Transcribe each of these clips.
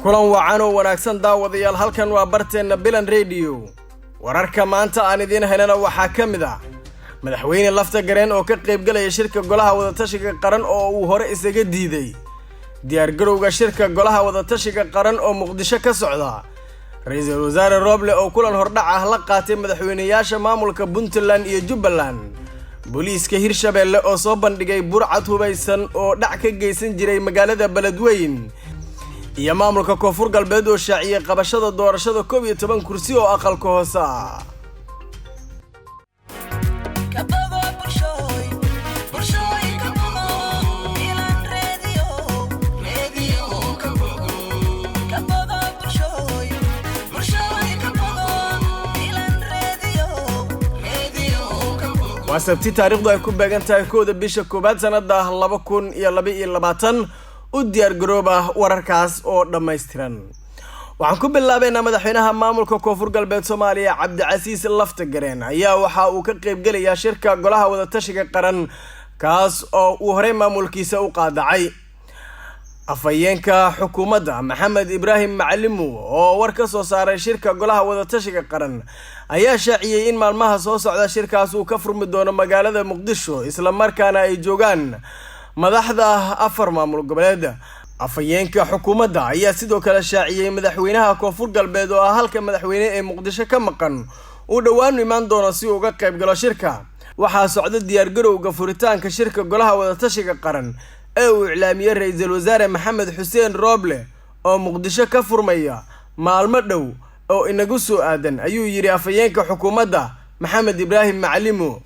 Kulan wacan oo wanaagsan, daawadayaal. Halkan waa barteenna Bilan Radio. Wararka maanta aan idiin helana waxaa ka mid ah Madaxweyne Lafta Gareen oo ka qaybgalaya shirka Golaha Wadatashiga Qaran oo uu hore isaga diiday, diyaargarowga shirka Golaha Wadatashiga Qaran oo Muqdisho ka socda, Ra-iisul Wasaare Rooble oo kulan hordhac ah la qaatay madaxweyneyaasha maamulka Puntland iyo Jubbaland, booliiska Hirshabeelle oo soo bandhigay burcad hubaysan oo dhac ka geysan jiray magaalada Beledweyn, iyo maamulka Koonfur Galbeed oo shaaciyey qabashada doorashada 11 kursi oo aqalka hoose ah. Waa Sabti, taariikhdu ay ku beegan tahay 1-da bisha 1aad sanada 2022. U diyaar garooba wararkaas oo dhammaystiran. Waxaan ku bilaabeynaa madaxweynaha maamulka Koonfur Galbeed Soomaaliya, Cabdicasiis Laftagareen, ayaa waxa uu ka qeybgelayaa shirka Golaha Wadatashiga Qaran, kaas oo uu horey maamulkiisa u qaadacay. Afhayeenka xukuumadda, Maxamed Ibraahim Macalimu, oo war ka soo saaray shirka Golaha Wadatashiga Qaran, ayaa shaaciyey in maalmaha soo socda shirkaas uu ka furmi doono magaalada Muqdisho, islamarkaana ay joogaan madaxda afar maamul goboleed. Afhayeenka xukuumadda ayaa sidoo kale shaaciyey madaxweynaha Koonfur Galbeed, oo ah halka madaxweyne ee Muqdisho ka maqan, uu dhowaan imaan doono si uu uga qayb galo shirka. Waxaa socda diyaargarowga furitaanka shirka Golaha Wadatashiga Qaran ee uu iclaamiyey Ra-iisul Wasaare Maxamed Xuseen Rooble oo Muqdisho ka furmaya maalmo dhow oo inagu soo aadan, ayuu yidhi afhayeenka xukuumadda, Maxamed Ibraahim Macalimu.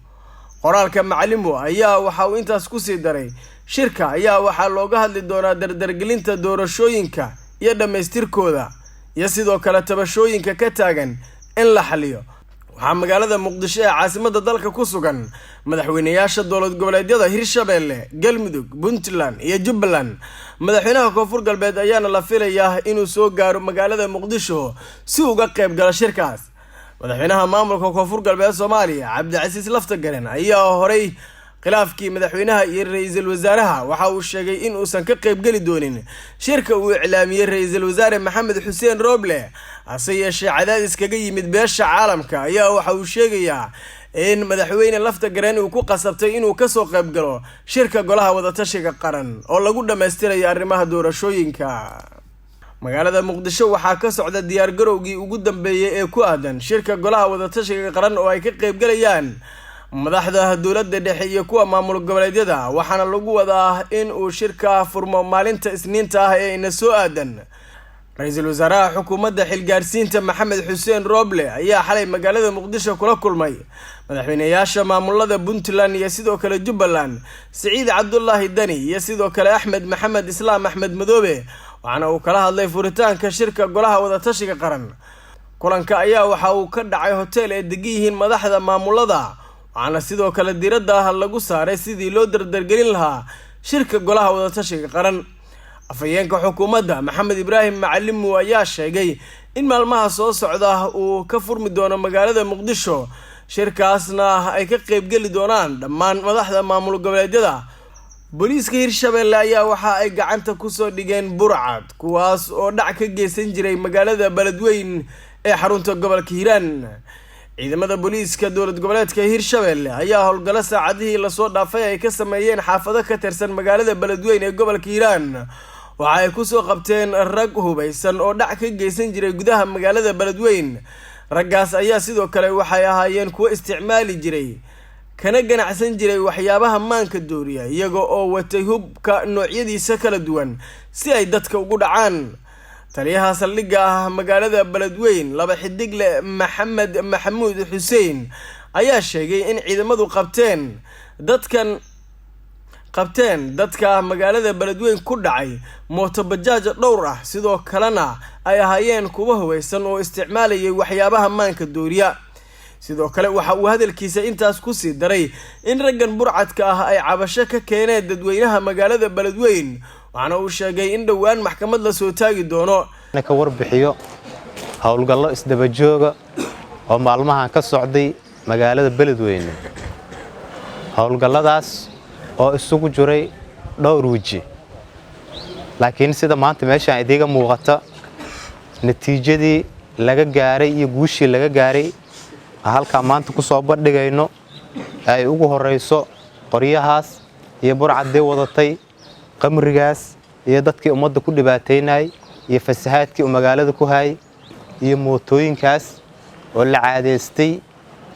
Qoraalka Macalimu ayaa waxa uu intaas kusii daray: shirka ayaa waxaa looga hadli doonaa dardargelinta doorashooyinka iyo dhammaystirkooda, iyo sidoo kale tabashooyinka ka taagan in la xaliyo. Waxaa magaalada Muqdisho ee caasimadda dalka ku sugan madaxweyneyaasha dowlad goboleedyada Hirshabeelle, Galmudug, Puntland iyo Jubbaland. Madaxweynaha Koonfur Galbeed ayaana la filayaa inuu soo gaaro magaalada Muqdisho si uga qayb galo shirkaas. Madaxweynaha maamulka Koonfur Galbeed Soomaaliya, Cabdicasiis Laftagaren, ayaa horey khilaafkii madaxweynaha iyo ra-iisul wasaaraha waxa uu sheegay in uusan ka qaybgeli doonin shirka uu iclaamiyey Ra-iisul Wasaare Maxamed Xuseen Rooble. Hase yeeshee, cadaadis kaga yimid beesha caalamka ayaa waxa uu sheegayaa in Madaxweyne Laftagareen uu ku qasabtay inuu kasoo qaybgalo shirka Golaha Wadatashiga Qaran oo lagu dhammaystirayo arrimaha doorashooyinka. Magaalada Muqdisho waxaa ka socda diyaargarowgii ugu dambeeyey ee ku aadan shirka Golaha Wadatashiga Qaran oo ay ka qaybgalayaan madaxda dowladda dhexe iyo kuwa maamul goboleedyada, waxaana lagu wadaa in uu shirka furmo maalinta Isniinta ah ee ina soo aadan. Ra-iisul Wasaaraha xukuumadda xilgaarsiinta, Maxamed Xuseen Rooble, ayaa xalay magaalada Muqdisho kula kulmay madaxweyneyaasha maamulada Puntland iyo sidoo kale Jubbaland, Siciid Cabdulaahi Dani iyo sidoo kale Axmed Maxamed Islaam, Axmed Madoobe, waxaana uu kala hadlay furitaanka shirka Golaha Wadatashiga Qaran. Kulanka ayaa waxa uu ka dhacay hotel ay degan yihiin madaxda maamulada, waxaana sidoo kale diiradda lagu saaray sidii loo dardargelin lahaa shirka Golaha Wadatashiga Qaran. Afhayeenka xukuumadda, Maxamed Ibraahim Macalimu, ayaa sheegay in maalmaha soo socda uu ka furmi doono magaalada Muqdisho, shirkaasna ay ka qeybgeli doonaan dhammaan madaxda maamul goboleedyada. Booliiska Hirshabeelle ayaa waxa ay gacanta kusoo dhigeen burcad kuwaas oo dhac ka geysan jiray magaalada Beledweyn ee xarunta gobolka Hiiraan. Ciidamada booliiska dowlad goboleedka Hirshabeelle ayaa howlgallo saacadihii lasoo dhaafay ay ka sameeyeen xaafado ka tirsan magaalada Beledweyn ee gobolka Hiiraan waxa ay kusoo qabteen rag hubaysan oo dhac ka geysan jiray gudaha magaalada Beledweyn. Raggaas ayaa sidoo kale waxay ahaayeen kuwo isticmaali jiray kana ganacsan jiray waxyaabaha maanka dooriya, iyaga oo watay hubka noocyadiisa kala duwan si ay dadka ugu dhacaan. Taliyaha saldhigga ah magaalada Beledweyn, laba xidigle Maxamed Maxamuud Xuseen, ayaa sheegay in ciidamadu qabteen dadka magaalada Beledweyn ku dhacay mootobajaaj dhowr ah, sidoo kalena ay ahaayeen kuwo hubaysan oo isticmaalayay waxyaabaha maanka dooriya. Sidoo kale waxa uu hadalkiisa intaas kusii daray in raggan burcadka ah ay cabasho ka keeneen dadweynaha magaalada Beledweyn, waxaana uu sheegay in dhowaan maxkamad la soo taagi doono. Ka warbixiyo howlgallo isdabajooga oo maalmahan ka socday magaalada Beledweyne, howlgalladaas oo isugu jiray dhowr weji, laakiin sida maanta meeshaan idiiga muuqata Natiijadii laga gaaray iyo guushii laga gaaray halkaa maanta ku soo bandhigayno, ay ugu horeyso qoryahaas iyo burcaddii wadatay, qamrigaas iyo dadkii ummadda ku dhibaataynayay iyo fasahaadkii uu magaalada ku hayay iyo mootooyinkaas oo la caadeystay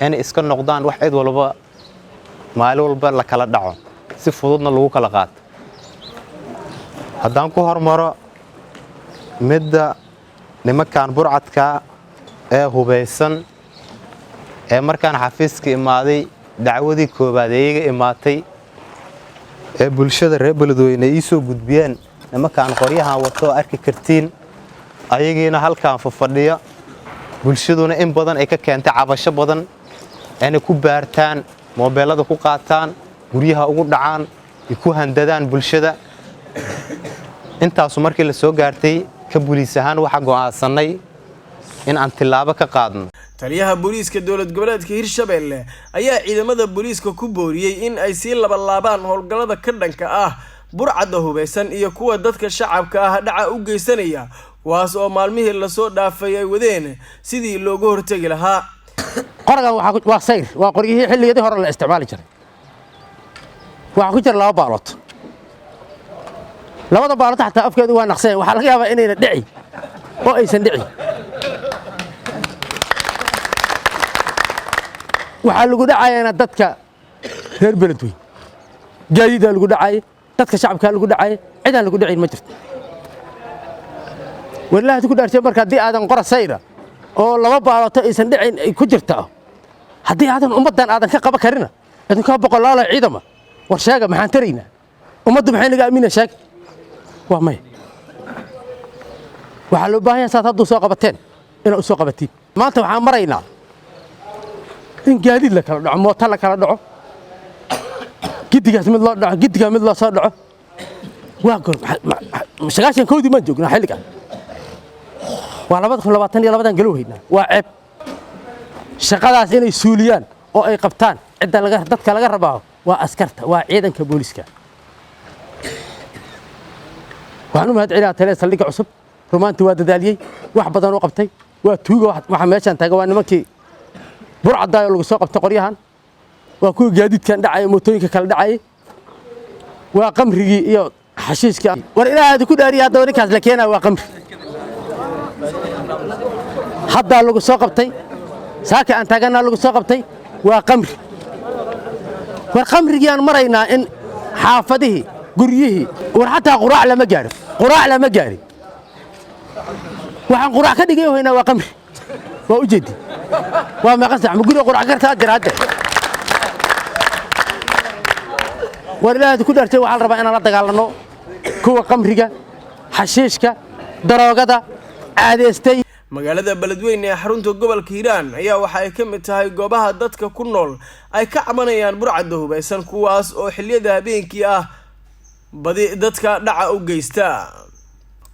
inay iska noqdaan wax cid walba maalin walba la kala dhaco, si fududna lagu kala qaato. Haddaan ku hormaro midda nimankan burcadka ee hubaysan ee markaan xafiiska imaaday, dacwadii koowaad ee iga imaatay ee bulshada reer Beledweyne ii soo gudbiyeen, nimankaan qoryahan wato arki kartiin, ayagiina halkaan fafadhiya, bulshaduna in badan ay ka keentay cabasho badan inay ku baartaan, moobeelada ku qaataan, guryaha ugu dhacaan, ku handadaan bulshada. Intaasu markii la soo gaartay, ka buliis ahaan waxaa go'aansannay in aan tillaabo ka qaadno. Taliyaha booliiska dowlad goboleedka Hirshabelle ayaa ciidamada booliiska ku booriyey in ay sii labalaabaan howlgallada ka dhanka ah burcadda hubeysan iyo kuwa dadka shacabka ah dhaca u geysanaya, kuwaas oo maalmihii lasoo dhaafay ay wadeen sidii looga hortegi lahaa. Qoragan waa sayr, waa qoryihii xilliyadii hore la isticmaali jiray. Waxaa ku jira laba baalood. Labada baalood xataa afkeedu waa naqseen. Waxaa laga yaabaa inayna dhici oo aysan dhici. Waxaa lagu dhacayaana dadka reer Beledweyn, gaadiidaa lagu dhacaya, dadka shacabkaa lagu dhacaya, cidaan lagu dhacayn ma jirto. Wallaahi ku dhaartay, marka haddii aadan qora sayra oo laba baaloto aysan dhicin ay ku jirta, haddii aadan ummaddan aadan ka qaban karina, idinkaa boqolaalo ciidama, war sheega, maxaan taraynaa? Ummaddu maxay naga aamina? Sheega, waa maya. Waxaa loo baahan yahay saad hadduu soo qabateen inaad u soo qabatiin. Maanta waxaan maraynaa in gaadiid la kala dhaco, mooto la kala dhaco, giddigaas mid loo dhaco, giddigaa mid loo soo dhaco. Waa goor 91-dii maan joognaa xilligan, waa 2022-dan galow haynaa. Waa ceeb. Shaqadaas inay suuliyaan oo ay qabtaan cidda laga dadka laga rabaa waa askarta, waa ciidanka booliska. Waxaan u mahad celinayaa taliya saldhigga cusub. Rumaantii waa dadaaliyey, wax badan u qabtay. Waa tuuga waxa meeshaan taaga, waa nimankii burcadaayo lagu soo qabtay qoryahan, waa kuwii gaadiidkan dhacaya, mootooyinka kala dhacayay, waa qamrigii iyo xashiishkii. War ilaahaadi ku dhaariya, haddaba ninkaas la keenaya waa qamri haddaa lagu soo qabtay, saaka aan taaganaa lagu soo qabtay, waa qamri. War qamrigii aan maraynaa in xaafadihii, guryihii, war xataa quraac lama gaarin, quraac lama gaarin. Waxaan quraac ka dhigay haynaa waa qamri. Waa u jeedi, waa meeqa sax ma guriga quraac kartaa jira hadda? War ilaahaad ku dhaartay, waxaa la rabaa inaan la dagaalanno kuwa qamriga, xashiishka, daroogada caadeystay. Magaalada Beledweyne ee xarunta gobolka Hiiraan ayaa waxa ay ka mid tahay goobaha dadka ku nool ay ka cabanayaan burcadda hubaysan, kuwaas oo xilliyada habeenkii ah badi dadka dhaca u geysta.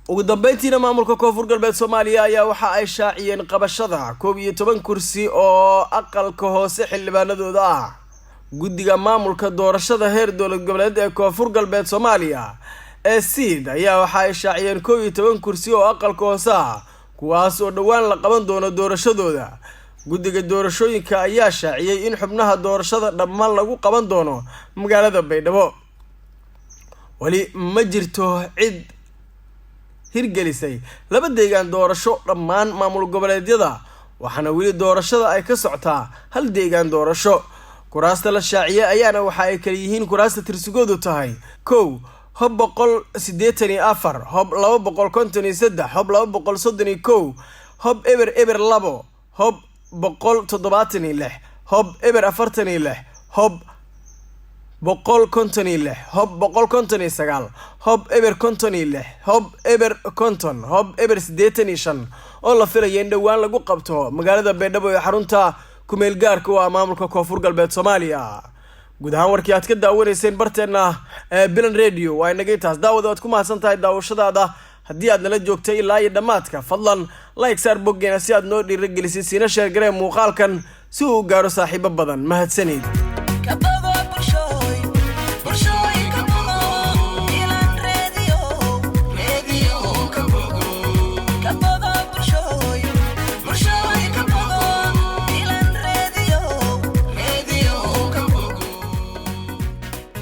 Ugu dambeyntiina, maamulka Koonfur Galbeed Soomaaliya ayaa waxa ay shaaciyeen qabashada 11 kursi oo aqalka hoose xildhibaanadooda ah. Guddiga maamulka doorashada heer dowlad goboleed ee Koonfur Galbeed Soomaaliya ee SIID ayaa waxa ay shaaciyeen 11 kursi oo aqalka hoose ah, kuwaas oo dhowaan la qaban doono doorashadooda. Guddiga doorashooyinka ayaa shaaciyey in xubnaha doorashada dhammaan lagu qaban doono magaalada Baydhabo. Weli ma jirto cid hirgelisay laba deegaan doorasho dhammaan maamul goboleedyada, waxaana weli doorashada ay ka socotaa hal deegaan doorasho. Kuraasta la shaaciyey ayaana waxa ay kala yihiin kuraasta tirsigoodu tahay 1, Hob 184, Hob 253, Hob 231, Hob 002, Hob 176, Hob 046, Hob 156, Hob 159, Hob 056, Hob 050, Hob 085, oo la filaya in dhowaan lagu qabto magaalada Baydhabo ee xarunta kumeel gaarka u ah maamulka Koonfur Galbeed Soomaaliya. Guud ahaan warkii aad ka daawanayseen barteenna ee Bilan Radio waa inaga intaas. Daawada, waad ku mahadsan tahay daawashadaada. Haddii aad nala joogtay ilaa iyo dhammaadka, fadlan like saar boggeena si aad noo dhiiragelisid, siina share garee muuqaalkan si uu gaaro saaxiibo badan. Mahadsanid.